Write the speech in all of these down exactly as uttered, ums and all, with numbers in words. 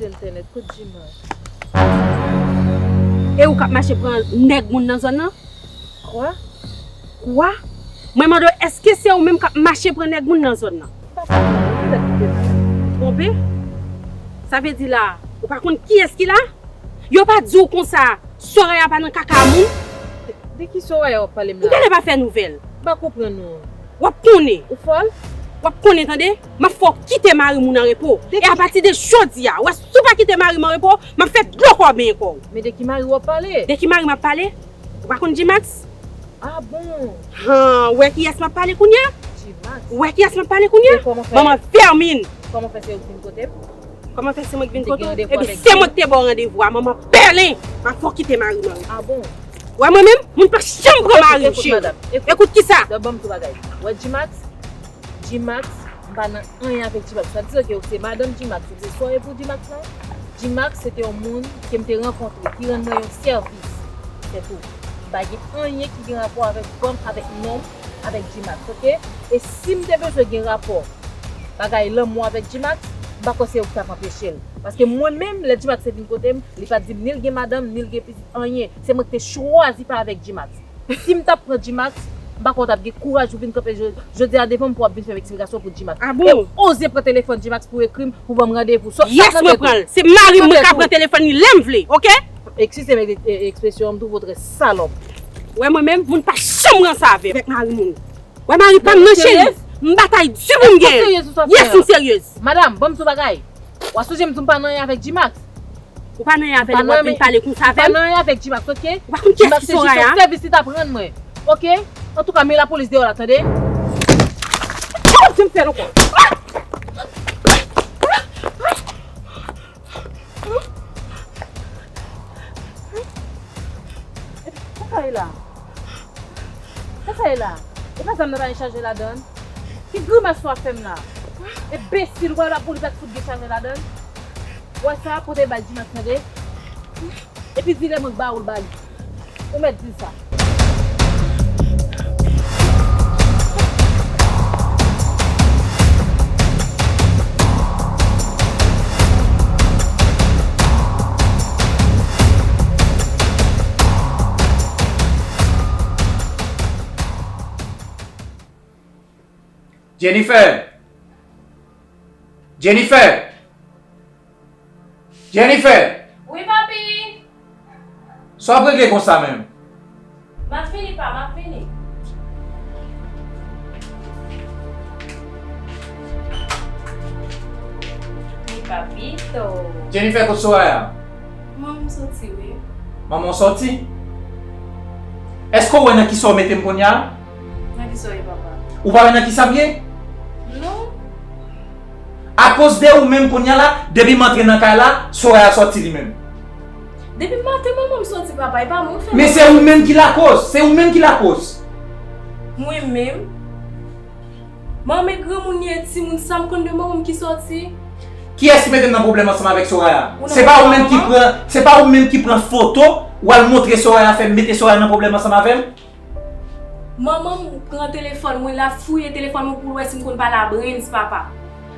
Entènèt, kot Jimak? E ou k ap mache pran nèg moun nan zòn nan? Kwa? Kwa? Mwen mande w, èske se ou menm k ap mache pran nèg moun nan zòn nan? Papa, ou mèt kite m. Twonpe? Sa vle di la, ou pa konn kiyès ki la? Yo pa di w konsa, Soraya pa nan kaka moun? De, de ki Soraya w ap pale m la? M genlè pa fè nouvèl. M pa konprann ou. W ap konnen. Ou fòl? W ap konnen, tande? M ap fè w kite mari moun an repo. E apati de jodi a, w wè, si w pa kite mari m an repo, m ap fè dlo kò w benyen kò w. Men de ki mari w ap pale? De ki mari m ap pale? Ou pa konn G-Max? Ah bon? Han, ou wè kiyès m ap pale kounye a? G-Max. Ou wè kiyès m ap pale kounye a? E kòman fè? Manman Fermin. Kòman fè se ou ki vin kote m? Kòman fè se mwen ki vin kote w? Epi se mwen ki te ba w randevou a, manman pèlen! M ap fè w kite mari m an repo. Ah bon? Wè mwen menm, moun pa janm pran mari m, cheri. Ekout, ekout, ekout. Ekout kisa? Ban m tou bagay. Wè G-Max, G-Max, m pa nan anyen avèk G-Max. Sa di ke ou se madanm G-Max, ou se sòyè pou G-Max lan. G-Max se te yon moun ke m te rankontre, ki rann mwen yon sèvis. Se tou. M pa gen anyen ki gen rapò avèk fanm, avèk nonm, avèk G-Max, oke? E si m te bezwen gen rapò, bagay lanmou avèk G-Max, m pa kwè se ou ki t ap anpeche l. Paske mwen menm, lè G-Max te vin kote m, li pa t di m ni l gen madanm, ni l gen pitit, anyen. Se mwen ki te chwazi pa avèk G-Max. Si m t ap pran G-Max, m pa kwè w t ap gen kouraj pou vin kanpe jodi a devan m pou w ap vin fè m eksplikasyon pou G-Max. Ah bon? E w oze pran telefòn G-Max pou ekri m, pou ban m randevou. Yes, mwen pran l. Se mari m, mwen ka pran telefòn li lè m vle, oke? Eskize m, e, e, ekspresyon an, m twouve w trè salòp. Wè mwen menm, moun pa janm ranse avè m, avèk mari moun. Wè mari pa m nan, cheri. M batay di pou m genyen. Yes, m seryez. Madanm, ban m di w bagay. W a sonje m di w m pa nan anyen avèk G-Max. Ou pa nan anyen avè l, w ap vin pale konsa avè m? M pa nan anyen avèk G-Max, oke? Ou pa konn kiyès ki Soraya? G-Max se jis yon sèvis li t ap rann mwen, oke? Antouka, men lapolis deyò la, tande? Ou di m fè l ankò. Sa sa ye la? Sa sa ye la? E pa zam nan pa gen chaje ladan l? Ki grimas w ap fè m la? Enbesil, ou pa la pou li pa t fout gen chaje ladan l? Ou wè sa, pote bay G-Max tande. Epi di lè mwen k ba ou l ba li. Ou mèt di l sa. Jennifer! Jennifer! Jennifer! Wi, papi! Sa w ap regle konsa menm? M ap vini, pa, m ap vini. Wi, papito. Jennifer, kot Soraya? Manman m soti, wi. Manman w soti? Èske w wè nan kisa w mete m kounye a? Nan kisa w ye, papa? Ou pa wè nan kisa m ye? Non. Akoz de ou menm kounye a la, depi m antre nan kay la, Soraya sòti li menm. Depi maten manman m sòti, papa, e pa mwen k fè. Men se ou menm ki lakoz, se ou menm ki lakoz. Mwen menm? Manman granmoun ye, timoun, sa m konn de manman m ki sòti? Kiyès ki mete m nan pwoblèm ansanm avèk Soraya? Se pa ou menm ki pran, se pa ou menm ki pran foto, w al montre Soraya, fè mete Soraya nan pwoblèm ansanm avè m? Manman m pran telefòn mwen, l ap fouye telefòn mwen pou l wè si m konn pale a Brens, papa.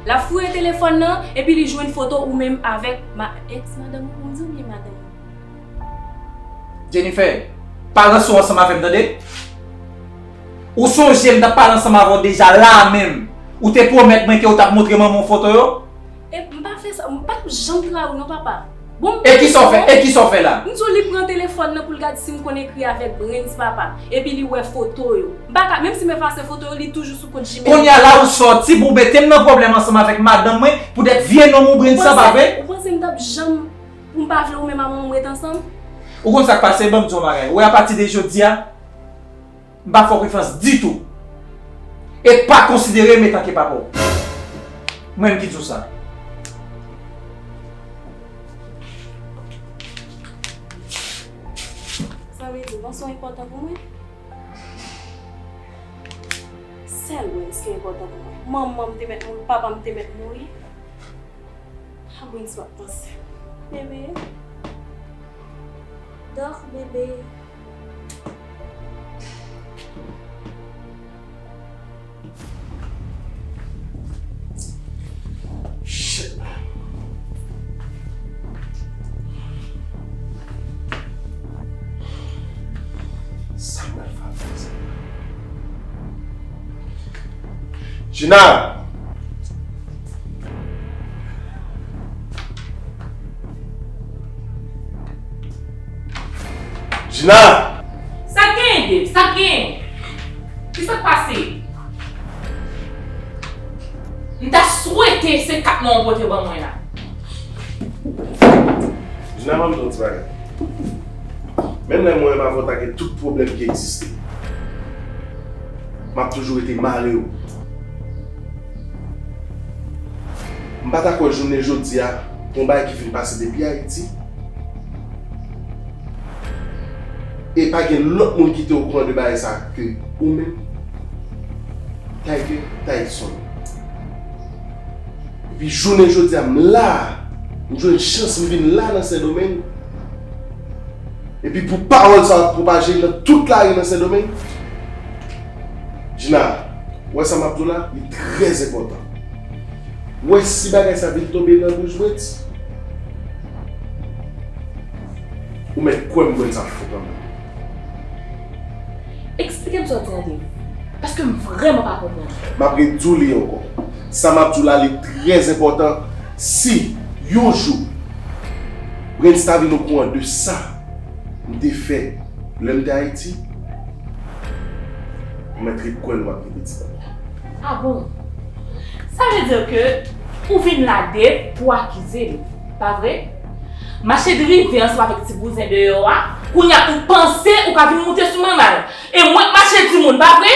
L ap fouye telefòn nan, epi li jwenn foto ou menm avèk ma, èks madanm ou, m di w byen madanm ou. Jennifer, pa ranse w ansanm avè m, tande? Ou sonje m t ap pale ansanm avè w deja la a menm. Ou te pwomèt mwen ke w t ap montre manman w foto yo? E m pa fè sa, m pa t janm trayi w non, papa. Bon, e kisa w fè? E kisa w fè la? M di w li pran telefòn nan pou l gad si m konn ekri avèk Brens, papa. Epi li wè foto yo. M pa ka, menm si m efase foto yo, li toujou sou kont Gmail. Kounye a la ou sòti pou w mete m nan pwoblèm ansanm avèk madanm mwen, poutèt vye nonm ou Brens sa, pa vre? Ou panse m t ap janm, pou m pa vle ou menm a manman m ret ansanm? Ou konn sa k pase? Ban m di w yon bagay. Ou wè, apati de jodi a, m pa fè w konfyans ditou. E pa konsidere m etanke papa w. Mwen menm ki di w sa. Sa vle di, Brens enpòtan pou mwen? Sèl Brens ki enpòtan pou mwen. Manman m te mèt mouri, papa m te mèt mouri. A Brens m ap panse. Bebe. Dòk, bebe. Shit, man. Gina! Gina! Sa k genyen, Dave? Sa k genyen? Kisa k pase? M ta swete se kat non w pote ban mwen la. Gina, ban m di w yon ti bagay. Menm lè mwen menm avè w ta gen tout pwoblèm ki egziste, m ap toujou rete mare w. M pa ta kwè jounen jodi a, yon bagay ki fin pase depi Ayiti, e pa gen lòt moun ki te okouran de bagay sa ke ou menm, Tiger Tyson. Epi jounen jodi a, m la, m jwenn chans, m vin la nan Sendomeng. Epi pou pawòl sa ap pwopaje nan tout lari nan Sendomeng. Gina, ou wè sa m ap di w la, li trè enpòtan. Ou wè si bagay sa vin tonbe nan bouch Brens, ou mèt kwè m Brens ap fou kanmenm. Eksplike m sa w di a, Dave. Paske m vrèman pa konprann. M ap redi w li ankò. Sa m ap di w la, li trè enpòtan. Si, yon jou, Brens ta vin okouran de sa m te fè lè m te Ayiti, ou mèt ret kwè nou ap gen pitit ankò. Ah bon? Sa vle di ke ou vin la, Dave, pou w akize l, pa vre? Mache rive ansanm avèk ti bouzen deyò a, kounye a ou panse ou ka vin moute sou manman l. E mwen k mache di moun, pa vre?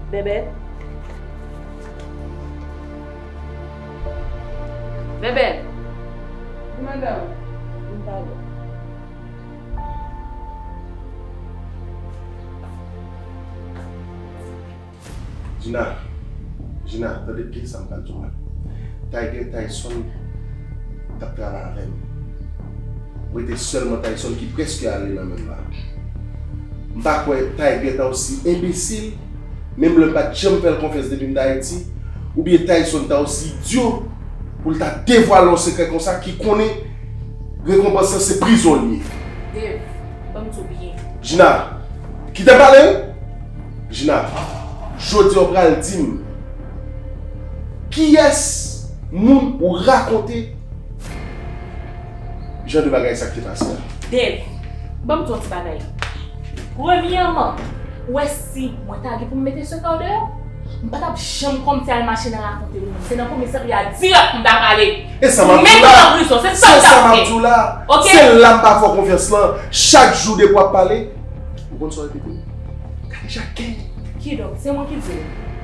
Bèbèt? Bèbèt? Wi, madanm. Vin pale. Gina, Gina, tande byen sa m pral di w la. Tiger Tyson t ap travay avè m. Rete sèlman Tyson ki prèske ale nan men m la. M pa kwè Tiger ta osi enbesil, menm lè m pa t janm fè l konfyans depi m t Ayiti, oubyen Tyson ta osi idyo pou l ta devwale yon sekrè konsa ki konnen rekonpans lan se prizon l ye. Dave, ban m di w byen. Gina, kite m pale wi! Gina, jodi a w pral di m kiyès moun ou rakonte jan de bagay sa k te pase a. Dave, ban m di w yon ti bagay. Premyèman, ou wè si mwen ta gen pou m mete sekrè w deyò, m pa t ap janm kòmsi al mache nan rakonte moun. Se nan komisarya dirèk m ta prale. E sa m ap di w la. Ou menm nan prizon, se sa m ta fè. Se sa m ap di w la. Ok? Se la m pa fè w konfyans lan. Chak jou depi w ap pale, ou konn sa w repete? Gade Jacques. Kidonk, se mwen ki di l.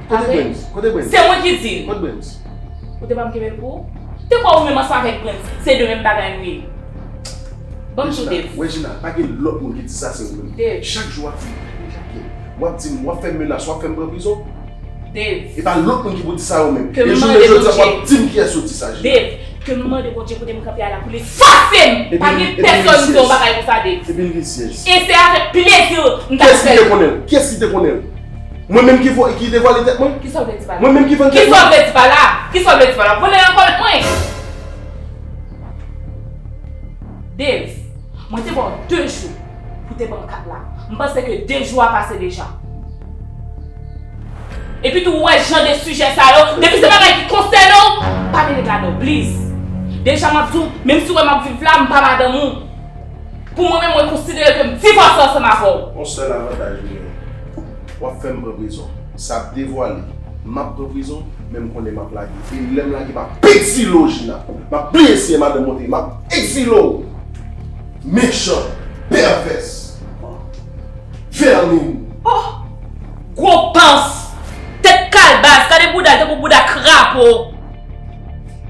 Kote Brens? Kote Brens? Se mwen ki di l. Kote Brens? Ou te pa m kenbe l pou ou? Te kwè ou menm ansanm avèk Brens, se de menm bagay nou ye. Ban m di w, Dave. Wè, Gina, pa gen lòt moun ki di sa, se ou menm. Dave. Chak jou w ap di m, "Gade Jacques." W ap di m, w ap fè m menas, w ap fè m pran prizon. Dave. E pa lòt moun ki pou di sa yo menm. E jounen jodi a, w ap di m kiyès yo di sa, Gina. Dave, ke m mande Bondye kote m kanpe a la pou l efase m. Pa gen pèsonn ki di yon bagay konsa, Dave. Epi l vizyèz. E se avèk plezi m t ap fè l. Kiyès ki te konnen l? Kiyès ki te konnen l? Mwen menm ki vo-, ki devwale tèt mwen? Kisa w vle di pa la? Mwen menm ki vann tèt mwen? Kisa w vle di pa la? Kisa w vle di pa la? Vòlè ankò met mwen! Dave, mwen te ba w de jou pou te ban m kat la. M panse ke de jou a pase deja. Epi tou, ou wè jan de sijè sa yo, depi se bagay ki konsène w, pa mele ladan w, please. Deja m ap di w, menm si w wè m ap viv la, m pa madanm ou. Pou mwen menm, mwen konsidere ke m divòse ansanm avè w. Yon sèl avantaj m genyen, w ap fè m pran prizon. Sa ap devwale. M ap pran prizon, men m konnen m ap lage. E lè m lage, m ap egzile w, Gina. M ap bliye si e madanm ou te ye, m ap egzile w. Mechan, pèvès, vèmin. Oh! Gwo pans! Tèt kalbas, gade bouda l tankou bouda krapo.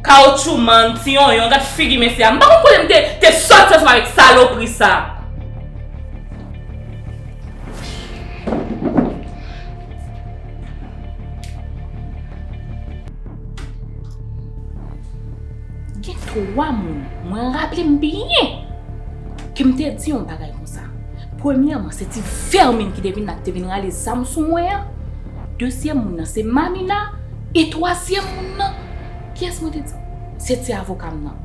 Kawotchoumann, ti yonyon, gad figi mesye a. M pa konn kote m te, te sòti ansanm avèk salopri sa. Gen twa moun, mwen raple m byen, ke m te di yon bagay konsa. Premyèman, se ti vèmin ki te vin la, ki te vin rale zam sou mwen an. Dezyèm moun nan, se Mamina. E twazyèm moun nan, kiyès mwen te di? Se ti avoka m nan.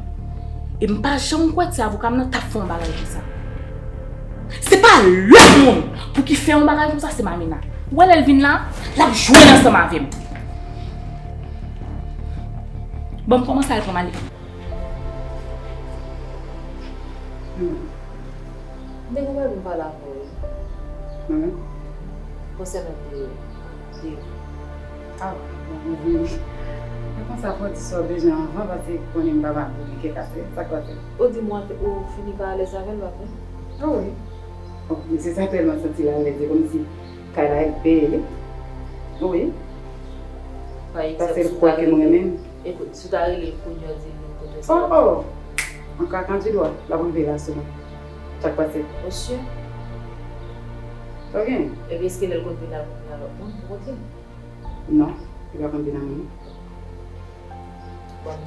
E m pa janm kwè ti avoka m nan t ap fè yon bagay konsa. Se pa lòt moun pou ki fè yon bagay konsa, se Mamina. Ou wè lè l vin la, l ap jwenn ansanm avè m. Bon, m kòmanse al pran m ale. Hmm. M te gen pwoblèm pou m pale avè w, wi. Mwen menm? Konsènan de, de. Ah, bon, bon, vini. Men konsa, fò w di sa w bezwen anvan, paske ou konnen m pa pale pou li kè kase. Sa k pase? Ou di mwen ou fini pa alèz avè l, pa vre? Ah wi. Bon, mesye sa tèlman santi l alèz, se kòmsi kay la e l peye li. Wi. Pa egzanp, si w ta rele, ekout, si w ta rele l kounye a, di l nou kote sa. Oh, oh! An ka kanti dwa, l ap rive la sou mwen. Sa k pase? Osye. Sa w gen? Epi èske lè l konn vin avèk yon lòt moun pou kote l? Non, li pa konn vin avèk mwen. Bon,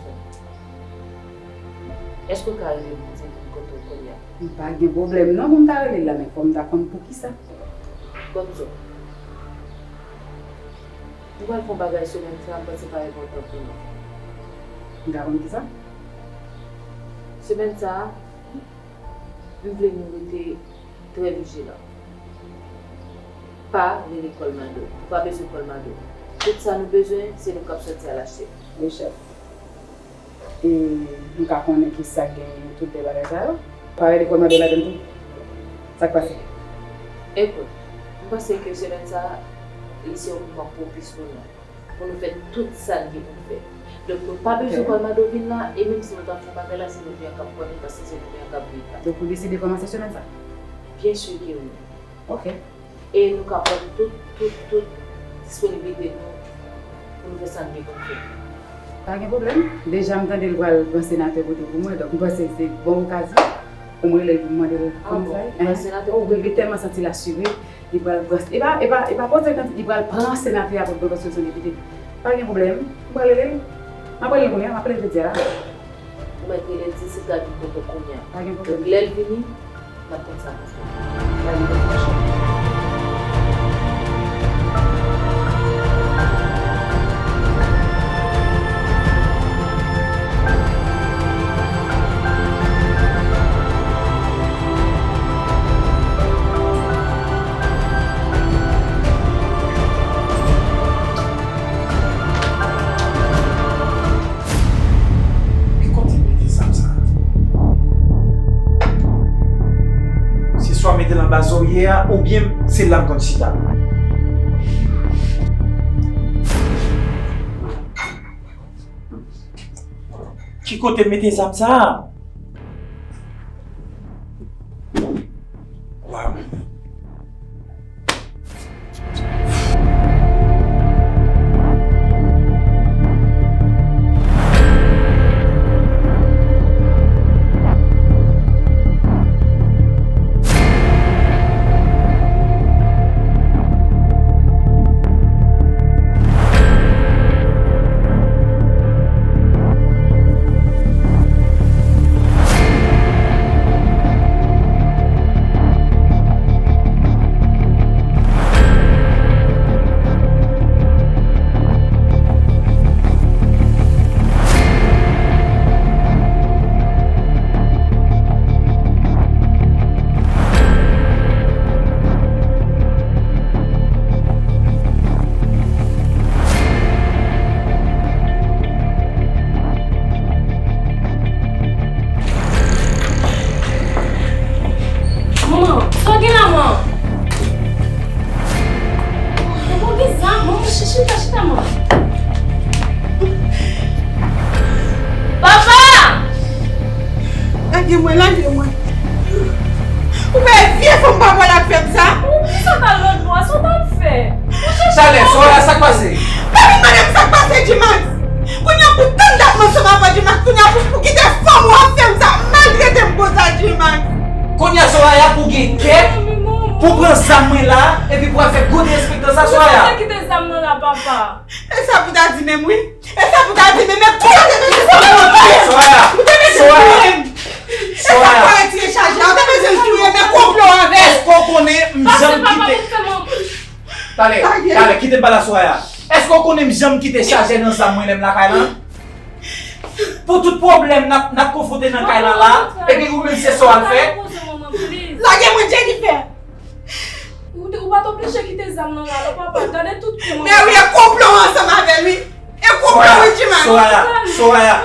èske w ka rele l pou di l vin kote w kounye a? M pa gen pwoblèm non pou m ta rele l la, men fò m ta konn poukisa. Gonzo, nou pral fè yon bagay semèn sa a, m panse pa enpòtan pou nou. M ka konn kisa? Semèn sa a, m vle nou rete trè vijilan. Pa rele kòlmado. Nou pa bezwen kòlmado. Tout sa nou bezwen, se nou k ap sòti al achte. Wi, chèf. E nou ka konnen kisa k genyen tout de bagay sa yo? Pa rele kòmande ladann tou? Sa k pase? Ekout, m panse ke semèn sa a, li se yon moman pwopis pou nou, pou nou fè tout sa n gen pou n fè. Donk, nou pa bezwen kòmande vin la, e menm si nou ta fè yon bagay la, se nou menm k ap pran li, paske se nou menm k ap viv la. Donk, nou deside kòmanse semèn sa? Byen si ke wi. Ok. E nou ka pran tout, tout, tout disponiblite nou pou nou fè sa n gen pou n fè. Pa gen pwoblèm. Deja, m tande l pral pran senatè pote pou mwen, donk m panse se bon okazyon pou m rele l pou m mande l kòman sa ye. Ah bon, pran senatè? Oh wi, li tèlman santi l asire, li pral pran, e pa, e pa, e pa poze kandida, li pral pran senatè a pote pou l paske l se yon depite. Pa gen pwoblèm, m pral rele l. M ap rele l kounye a, m ap rele l jodi a la. Ou mèt rele l di si l ka vin kote w kounye a. Pa gen pwoblèm. Donk, lè l vini, n ap konn sa pou fè. Pa gen pwoblèm, cheri. Ki kote m mete zam sa a? Se swa mete l anba zòrye a, oubyen se la m konn chita. Ki kote m mete zam sa a? Waw. Mwen lage mwen. Ou pa vye fanm pa pale ak fè m sa. Ou kisa ta lòt bò a, sa w t ap fè? Ou chèche Talè, Soraya, sa k pase? Pa vin mande m sa k pase, Jimax. Kounye a pou tann dat m ansanm avè w, Jimax, kounye a pou, pou kite fanm ou ap fè m sa, maltrete m konsa, Jimax. Kounye a, Soraya, pou gen kè pou pran zam mwen la, epi pou al fè gwo derespektan sa, Soraya. Ou te kite zam nan la, papa. E sa pou ta di menm, wi. E sa pou ta di menm, men pou yo te bezwen sa pou mwen. Soraya, Ou te bezwen Soraya, pou menm. E sa Soraya. Pou retire chaje a, ou te bezwen touye, men konplo avè. Èske w konnen m Pase janm papa kite pou fè mwen. Talè, Lage. Talè, kite m pale a Soraya. Èske w konnen m janm kite chaje nan zam mwen lè m lakay lan? Pou tout pwoblèm n ap, n ap konfwonte nan kay lan la, epi ou menm se sa w al fè? Lage mwen, Jennifer. Ou te, ou pa t oblije kite zam nan la, non, papa. Gade tout kè mwen. Men wi, e konplo ansanm avè l, wi. E konplo, Soraya, wi, Jimax. Soraya, Soraya.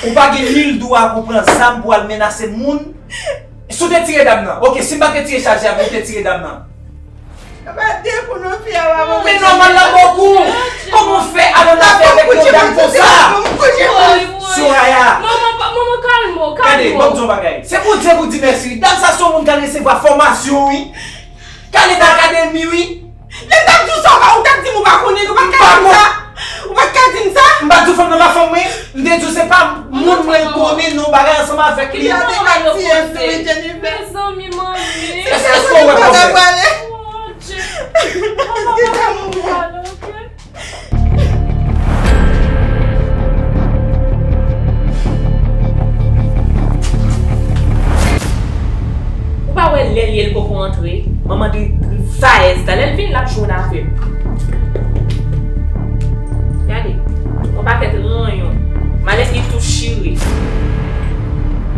Ou pa gen mil dwa pou pran zam pou al menase moun. Si w te tire dam nan, oke, si m pa t retire chaje a, men w te tire dam nan. Papa, de pou nou fi a, papa. Men nòmal la, bokou. Kòman w fè al annafè avèk yon dam konsa? Soraya. Manman, pa- manman, kalme w, kalme w. Gade, ban m di yon bagay. Se Bondye pou di mèsi, wi. Dam sa se yon moun k al resevwa fòmasyon, wi. K al nan akademi, wi. Lè m t ap di w sa, ou pa, ou t ap di m ou pa konnen, ou pa t ka di m sa. Ou pa t ka di m sa. M pa di w fanm nan pa fanm mwen. M te di w se pa moun mwen konnen, non, bagay ansanm avèk li. Ki a te ka tiye sou li, Jennifer. Mezanmi, manmi. Èske, èske w wè pwoblèm? Oh, Dieu. Papa, papa, pale, ok? Ou pa wè lè l ye l poko antre? Manman dri, dri vayèz la. Lè l vini, l ap jwenn avè m. Gade, yon pakèt ranyon. Malèt li tou chire.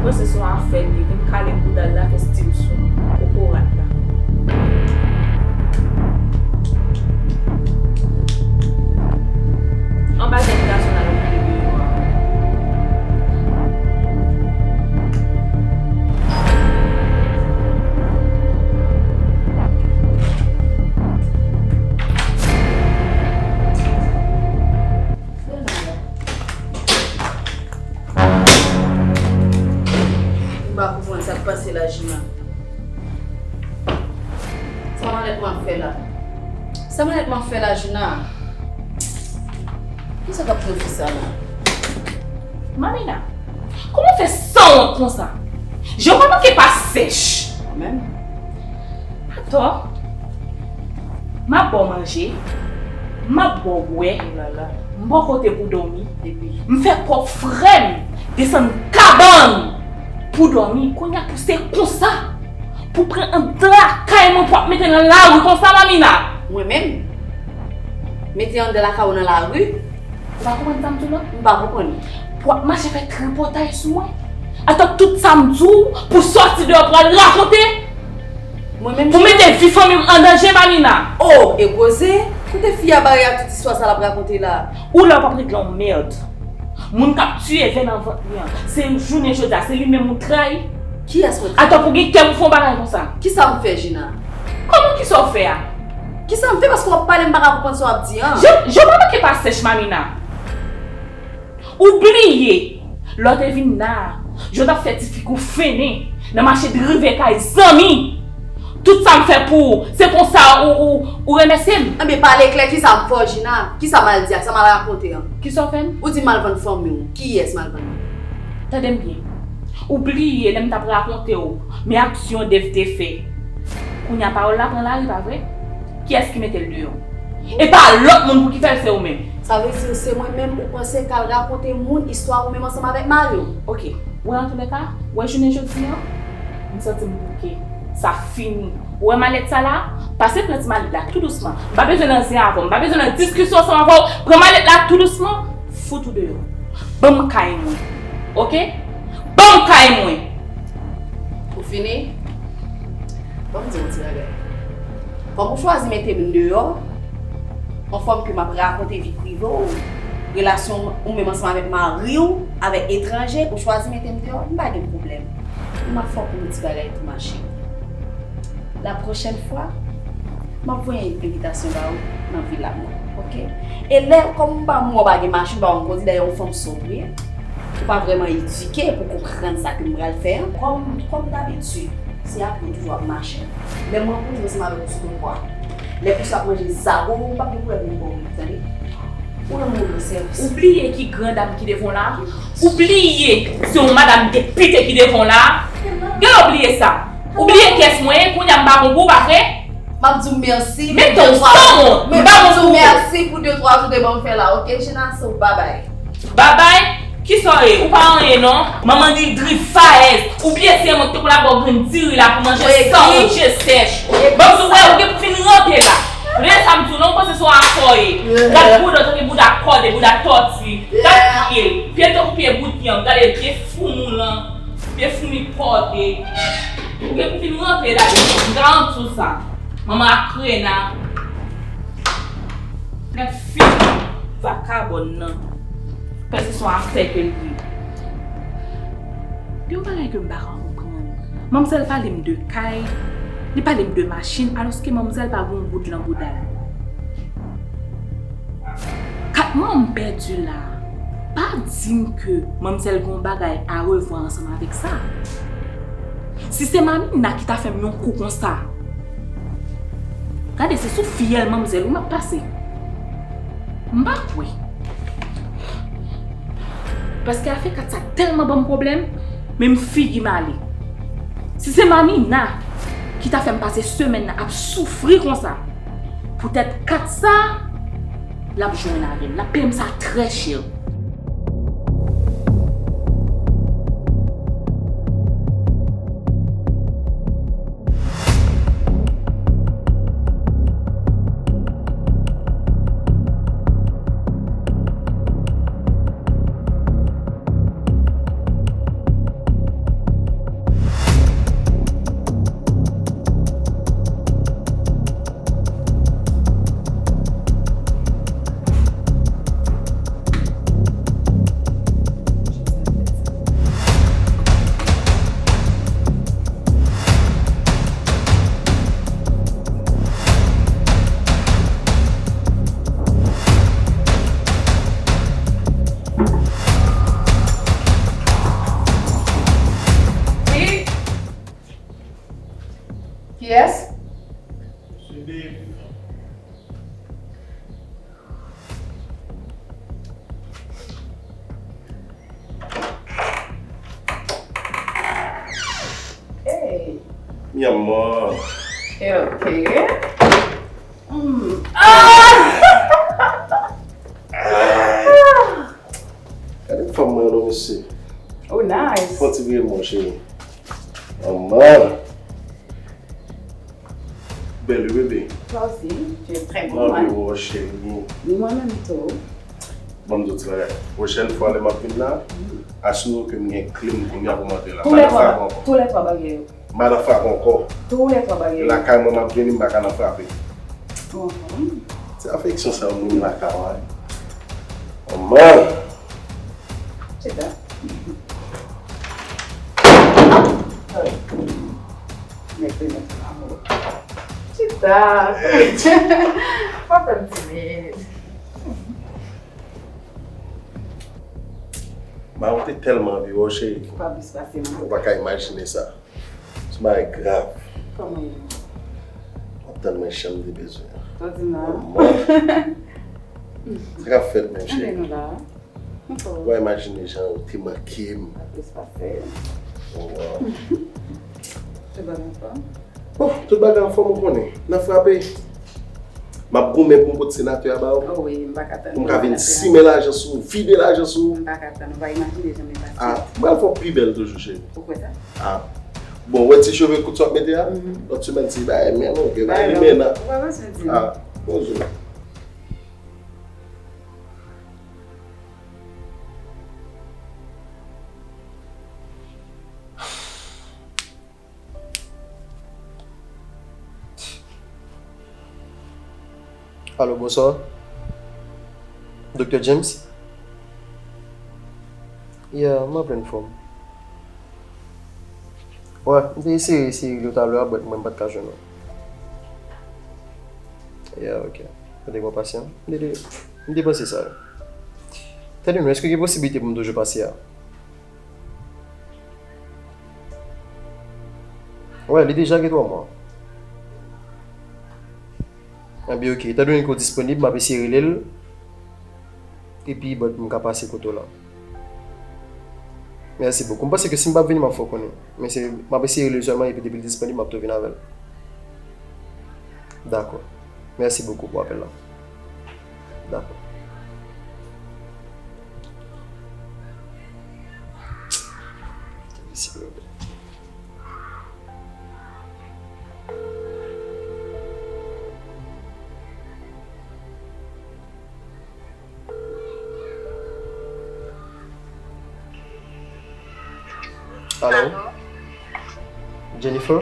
Mwen se son afè li vin kale bouda l la fè stil sou mwen. Kokorat la. Anba tèt gason la yo kite deyò a. M pa konprann sa k pase la, Jina. Sa malèt mwen ap fè la? Sa malèt mwen ap fè la, Jina? Kisa k ap pran fi sa la? Mamina, kòman w fè sanwont konsa? Je w pa manke pa sèch. Mwen menm? Atò, m ap ba w manje, m ap ba w bwè, m ba w kote pou dòmi, epi m fè pwòp frè m desann kabann pou dòmi. Kounye a pou se konsa, pou pran anndan lakay mwen pou ap mete nan lari konsa, Mamina. Mwen menm? Mete anndan lakay ou nan lari? Ou pa konprann sa m di w lan? M pa konprann. Pou w ap mache fè tripotay sou mwen? Atò tout sa m di w pou sòti deyò pral rakonte? Mwen menm Pou mete vi fanmi m an danje, Mamina? Oh, e koze? Kote fi a bare ak tout istwa sa l ap rakonte la? Ou la w p ap regle yon mèd. Moun k ap tiye vè nan vant li an, se jounen jodi a, se li menm ou trayi? Kiyès mwen trayi? Atò pou gen kè pou fè yon bagay konsa? Kisa m fè, Jina? Kòman kisa w fè a? Kisa m fè? Paske w ap pale, m pa ka konprann sa w ap di an. Je, je w pa manke pa sèch, Mamina. Ou bliye, lè w te vin la a, je w t ap fè ti figi w fennen nan mache drive kay zanmi. Tout sa m fè pou ou, se konsa ou, ou, ou remèsye m? Enben, pale klè, kisa m fè w, Jina? Kisa m al di ak sa m al rakonte an? Kisa w fè m? Ou di m al vann fanmi w. Kiyès m al vann li? Tande m byen. Ou bliye lè m t ap rakonte w, men aksyon Dave te fè. Kounye a pawòl la pran lari, pa vre? Kiyès ki mete l deyò? E pa lòt moun pou ki fè l, se ou menm. Sa vle di se mwen menm ou panse k al rakonte moun istwa ou menm ansanm avèk mari w? Oke. Ou wè antouleka, ou wè jounen jodi an, m santi m bouke. Sa fini. Ou wè malèt sa la? Pase pran ti malèt la tou dousman. M pa bezwen nan zen avè w. M pa bezwen nan diskisyon ansanm avè w. Pran malèt la tou dousman. Fout ou deyò. Ban m kay mwen. Oke? Ban m kay mwen. Ou fini? Ban m di w yon ti bagay. Kòm ou chwazi mete m deyò, yon fòm ke m ap rakonte vi prive w, relasyon ou menm ansanm avèk mari w, avèk etranje, ou chwazi mete m deyò, m pa gen pwoblèm. M ap fè w pou yon ti bagay tou, ma chérie. La pwochèn fwa, m ap voye envitasyon ba ou nan vila mwen, oke? E lè, kòm m pa moun, ou pa gen machin, ou pa konn kondi, dayè yon fanm sòt ou ye. Ou pa vrèman edike pou konprann sa ke m pral fè an. Kòm, kòm dabitid, se ap ou toujou ap mache. Lè m rankontre ansanm avèk ou sou twotwa, lè pou sa ap manje zago, ou p ap gen pwoblèm pou m ba w, tande? Ou nan move sèvis. Ou bliye ki gran dam ki devan w la? Ou bliye se yon madanm depite ki devan w la? Gen lè w bliye sa. Ou bliye kiyès mwen ye? Kounye a m pa bon pou ou, pa vre? M ap di w mèsi pou de twa jou. Men m ap di w mèsi pou de twa jou de ban m fè la, oke? Jenase, babay. Babay? Kisa w ye? Ou pa anyen non. Manman Didri Faez, ou bliye se mwen ki te konn ap ba w grenn diri la pou manje san je sèch. Ban m di w, wè, ou gen pou fin ranpe la. Rele sa m di w non, ou panse se yon akò ye. Gad bouda w tankou bouda kòde, bouda tòti. Gad pye l. Pye l tankou pye bout yanm. Gade pye foumi w lan. Pye foumi kòde. Ou gen pou fin ranpe la. M garanti w sa. Manman akrena. Nèg fini. Vakabòn nan. Pèse se yon afè ke l ye. Gen yon bagay ke m pa ka konprann. Manmzèl pale m de kay, li pale m de machin, alòske manmzèl pa gen yon goud nan bouda l. Kat mwa m pèdi la, pa di m ke manmzèl gen yon bagay a revwa ansanm avèk sa. Si se Mamina ki ta fè m yon kou konsa, gade, se sou fyèl manmzèl wi m ap pase. M pa kwè. Paske afè kat sa tèlman ban m pwoblèm, menm figi m ale. Si se Mamina ki ta fè m pase semèn nan ap soufri konsa, poutèt kat sa, l ap jwenn avè l. L ap peye m sa trè chè. Wi. Kiyès? Se Dave. Hey. Mi amor. Ok. Mm. Ah! Ay. Gade fanm mwen non, mesye. Oh, nice. Fon ti vire mon cheri. Manman. Bèl wi, bebe. Toi aussi, tu es très beau, hein. Mwen anvi wè w, cheri. Ni mwen menm tou. Ban m di w ti bagay. Pwochèn fwa lè m ap vin la, asire w ke m gen kle m kounye a pou m antre la. Tou lè twa, tou lè twa bagay yo. M pa nan fak ankò. Tou lè twa bagay yo. Lakay mwen m ap vini, m pa ka nan frape. Mhm. Se afeksyon sa yo moun lakay mwen. Manman! Chita. Sorry. Mèt li mèt la. Chita. Pa fè m timid. Ma, ou te tèlman anvi wè w, cheri. Ou pa plis pase m. Ou pa ka imajine sa. Se yon bagay grav. Kòman ye? W ap tann mwen jan m te bezwen an. Ou di non. Mwen. Sa k ap fèt menm, cheri? Anben nou la. Ou pa imajine jan ou te manke m. Pa plis pase. Oh, wow. Tout bagay anfòm? Oh, tout bagay anfòm, ou konnen. N ap frape. M ap goumen pou m pot senatè a ba ou. Oh wi, m pa ka tann pou m ka vin simen lajan sou ou, vide lajan sou ou. M pa ka tann, ou pa imajine jan m epate. Ah, m pral fè w pi bèl toujou, cheri. Ou kwè sa? Ah. Bon, ou wè ti cheve kout sa w ap mete a? Mhm. Lòt semèn, ti bagay men longue, bagay li men nan. Ou pa bezwen di m. Ah, bonjou. Alo, bonswa. Doktè James? Yeah, m an plèn fòm. Wè, m te eseye, eseye rele w talè a, but mwen m pa t ka jwenn ou. Yeah, ok. Ou te pran pasyan? M te, m te panse sa. Tande non, èske gen posiblite pou m toujou pase a? Wè, li deja gen twa mwa. Anben, oke. Etandone ke w disponib, m ap eseye rele l. Epi, bon, pou m ka pase kote w la. Mèsi bokou. M panse ke si m p ap vini, m ap fè w konnen. Men se, m ap eseye rele l sèlman, epi depi l disponib, m ap tou vin avè l. Dakò. Mèsi bokou pou apèl la. Dakò. Alo? Alo? Jennifer?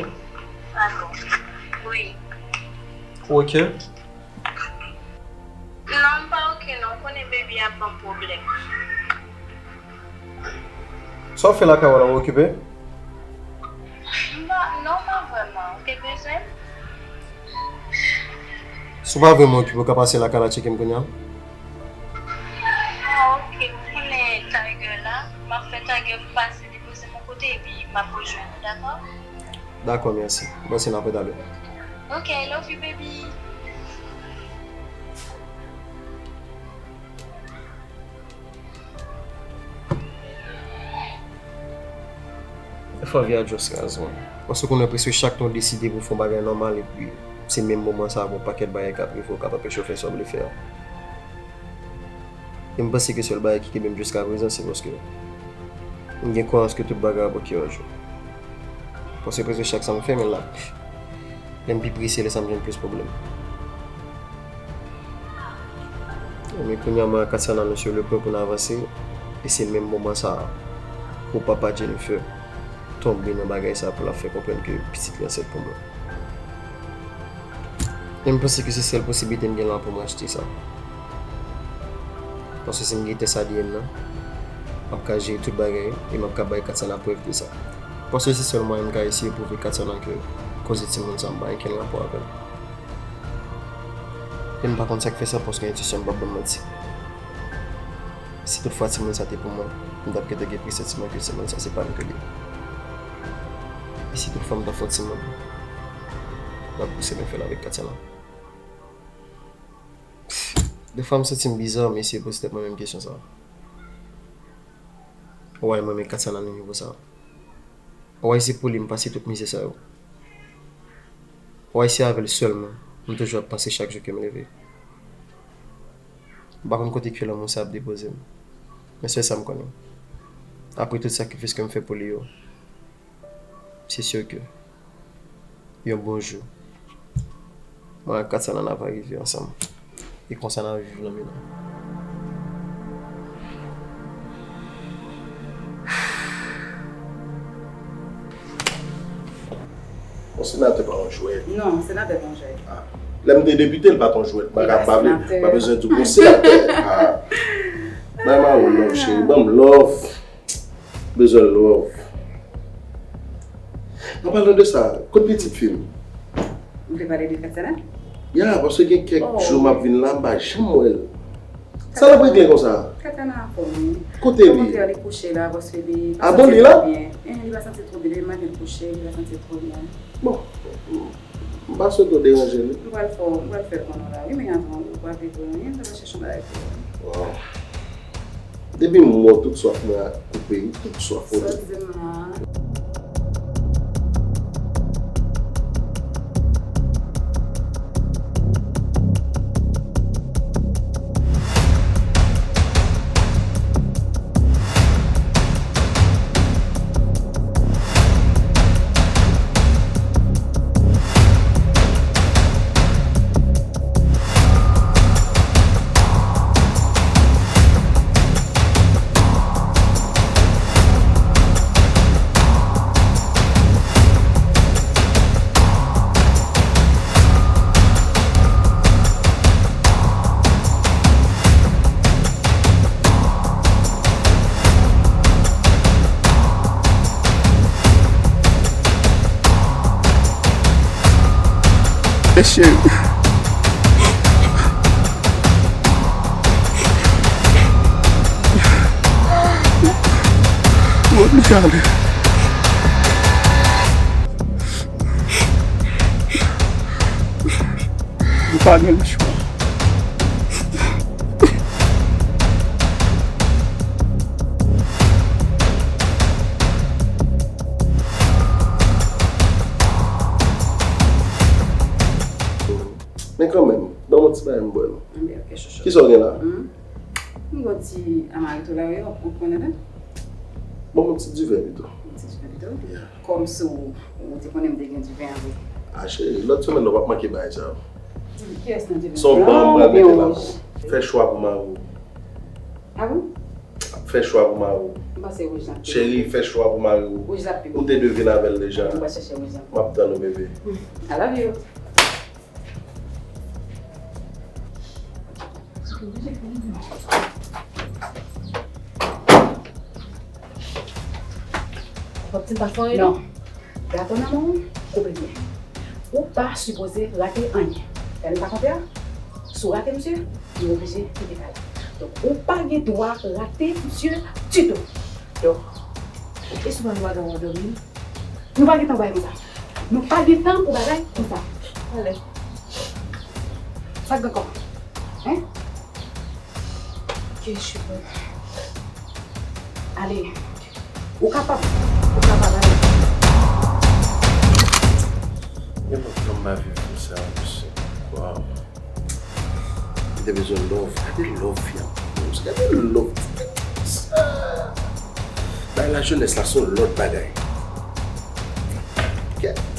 Alo? Wi. Ou oke? Non, m pa oke non. Ou konnen baby ap ban m pwoblèm. Sa w ap fè lakay ou la, ou okipe? M pa, non, pa vrèman. Ou te bezwen m? Si w pa vrèman okipe, ou ka pase lakay la tcheke m kounye a. Ah, oke. Ou konnen Tiger la. M ap fè Tiger pase depoze m yon kote epi m ap rejwenn ou, dakò? Dakò, mèsi. M panse n ap wè talè. Ok, I love you, baby. Fò vi a just raz, man. Paske w konnen prèske chak tan w deside pou w fè yon bagay nòmal, epi se menm moman sa a, gon pakèt bagay k ap rive w k ap anpeche w fè sa w vle fè a. E m panse ke sèl bagay ki kenbe m jiskaprezan, se paske m gen kwayans ke tout bagay ap oke yon jou. Paske prèske chak sa m fè, men l ap, lè m pi prese, lè sa m jwenn plis pwoblèm. Men kounye a, mwen ak Katsana, nou sou le pwen pou n avanse, e se menm moman sa a pou papa Jennifer tonbe nan bagay sa a, pou l ap fè konprann ke pitit li ansent pou mwen. E m panse ke se sèl posiblite m gen la pou m rachte sa. Paske si m gen tès A D N nan, m ap ka jere tout bagay e m ap ka bay Katsana prèv de sa. Paske se sèl mwayen m ka eseye pwouve Katsana ke koze timoun sa a m pa gen kenn rapò avè l. E m pa konn sa k fè sa, paske entwisyon m p ap ban m manti. Si tout fwa timoun sa te pou mwen, m t ap gentan gen presantiman ke timoun sa se pa m ke li ye. E si tout fwa m ta fè yon timoun, m ap pouse mwen fè l avèk Katsana. Defwa m santi m biza, m eseye poze tèt mwen menm kesyon sa. Why mwen menm Katsana nan nivo sa? Why se pou li m pase tout mizè sa yo? Why se avè l sèlman m toujou ap panse chak jou ke m leve? M pa konn kote ke lanmou sa ap depoze m. Men sèl sa m konnen, apre tout sakrifis ke m fè pou li yo, se si ke yon bon jou, mwen ak Katsana n ap rive ansanm. E konsa n ap viv nan mitan. Bon, senatè pa yon jwèt. Non, senatè pa yon jwèt. Ah. Lè m te depite, l pa t yon jwèt. M pa ka pale, m pa bezwen di w, bon, senatè. Ah. Bay m a ou love, cheri. Ban m love. Bezwen love. An palan de sa, kot pitit fi m? Ou vle pale de Katsana? Ya, paske gen kèk jou m ap vin la, m pa janm wè l. Sa l ap regle konsa? Katsana anfòm, wi. Kote li? Okontrè, li kouche la, paske li pa santi l twò byen. Eh, li pa santi l twò byen, depi maten l kouche, li pa santi l twò byen. Bon, m pa swete w deranje li. M pral fè w, m pral fè l konnen w la, wi, men avan, ou pa vle di anyen, m ta pral chèche yon bagay pou ou. Wow. Depi m wè w, tout swaf mwen a koupe, wi, tout swaf mwen. Sa w di m la? Mesye. Ou oblije ale. Pa gen lechwa. Men kanmenm, ban m yon ti bagay m bwè non. Anben, ok, chouchou. Kisa w gen la? Hmm? M gon ti amaretto la, wi, ou konnen, non? Ban m yon ti diven pito. Yon ti diven pito? Yeah. Kòmsi w, ou te konnen m te gen diven avè. A cheri, lòt semèn nan w p ap manke bagay sa yo. Kiyès nan diven? Se yon blan m pral mete la. Fè chwa pou mari w. A bon? Fè chwa pou mari w. M panse wouj la pi bon. Cheri, fè chwa pou mari w. Wouj la pi bon. Ou te dwe vin avè l deja. M pral chèche wouj la. M ap tann ou, bebe. I love you. W ap di m pa fè anyen? Non. Gato nan men w, koupe l byen. Ou pa sipoze rate anyen. Tande sa konpè a? Si w rate misye, nou oblije kite kay la. Donk, ou pa gen dwa rate misye ditou. Donk, e si w pa gen dwa dòmi? Nou pa gen tan pou bagay konsa. Nou pa gen tan pou bagay konsa. Ale. Sa k gen kòman? Hein? Ke cheveux. Ale. Ou kapab. Ou kapab ale. Nenpòt lòm pa viv konsa, mesye. Waw. Li te bezwen love. Gade love fi a. Gade love. Bay lajenès la se yon lòt bagay. Kèt.